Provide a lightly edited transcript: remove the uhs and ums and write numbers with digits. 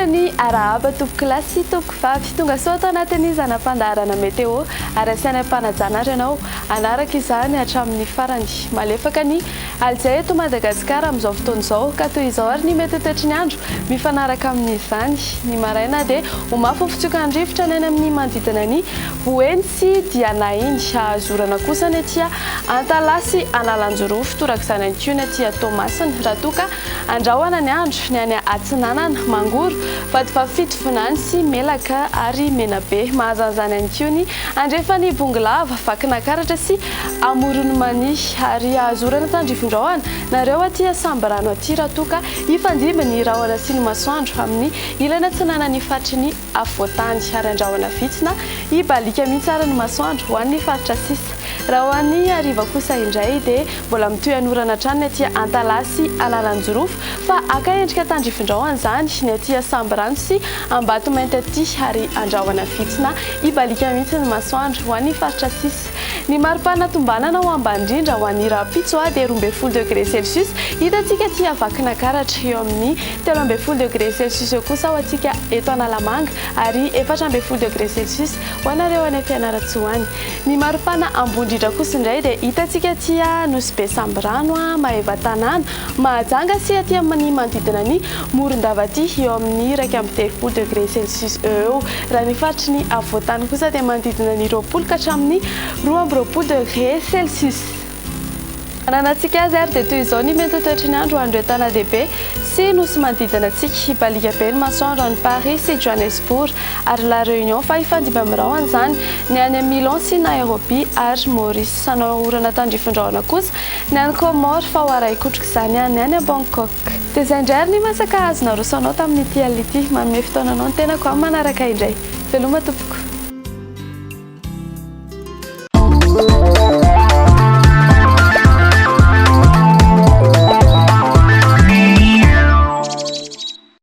Manolotra ny arahaba tompokolahy sy tompokovavy tonga soa ato anatin'ny zana-pandaharana Météo ary asaina am-panajana ary ianao hanaraka izany hatramin'ny farany. Malefaka ny alijay eto Madagasikara amin'izao fotoana izao ka toy izao ary ny mety ho toetry ny andro mifanaraka amin'izany. Ny maraina dia ho mafy ny fitsokan'ny rivotra ny any amin'ny manodidina ny Boeny sy Diana iny. Hahazo orana kosa ny aty Antalaha sy Analanjirofo, torak'izany ihany koa ny aty Toamasina. Raha toa ka andrahona ny andro, ny any Atsinanana, Mangoro, Vatovavy Fitovinany sy Melaka ary Menabe. Mahazo an'izany ihany koa ny andrefan'i Bongolava, Vakinakaratra sy Amoron'i Mania. Ary hahazo orana tandrifin-drahona nareo aty Sambirano aty raha toa ka hifandimby ny rahona sy ny masoandro amin'ny ilany atsinanan'ny faritry ny afovoan-tany. Ary andrahona vitsy na hibaliaka mihitsy ary ny masoandro ho an'ny faritra sisa. Raha ho an'ny hariva kosa indray dia mbola mitohy hanorana hatrany ny aty Antalaha sy Analanjirofo fa haka endrika tandrifin-drahona izany ny aty Sambirano sy Ambatomainty aty ary andrahona vitsy na hibaliaka mihitsy ny masoandro ho an'ny faritra sisa. Ny maripana tombanana ho ambany indrindra ho an'ny rahampitso dia 12 degré celsius, hitantsika aty Vakinankaratra, eo amin'ny 13 degré celsius eo kosa ho antsika eto Analamanga ary 14 degré celsius ho anareo any Fianarantsoa any. Ny maripana ambony indrindra kosa indray dia hitantsika aty Nosy Be Sambirano, Maevatanàna, Mahajanga sy aty amin'ny manodidina an'i Morondava aty eo amin'ny 31 degré celsius eo eo. Raha ny faritry ny afovoan-tany kosa dia manodidina ny 20 ka hatramin'ny 22 degré celsius. Ananantsika azy ary dia toy izao ny mety ho toetry ny andro ho an'ireo tanàdehibe sy nosy manodidina antsika. Hibaliaka be ny masoandro any Paris sy Johannesburg ary La Réunion fa hifandimby amin'ny rahona izany ny any Milan sy Nairobi ary Maurice. Hanao orana tandrifin-drahona kosa Ny any Comores fa ho arahi-kotroka izany ny any Bangkok. Dia izay indray ary ny masaka azo naroso anao tamin'ity alina ity. Manome fotoana anao ny tenako amin'ny manaraka indray. Veloma tompoko.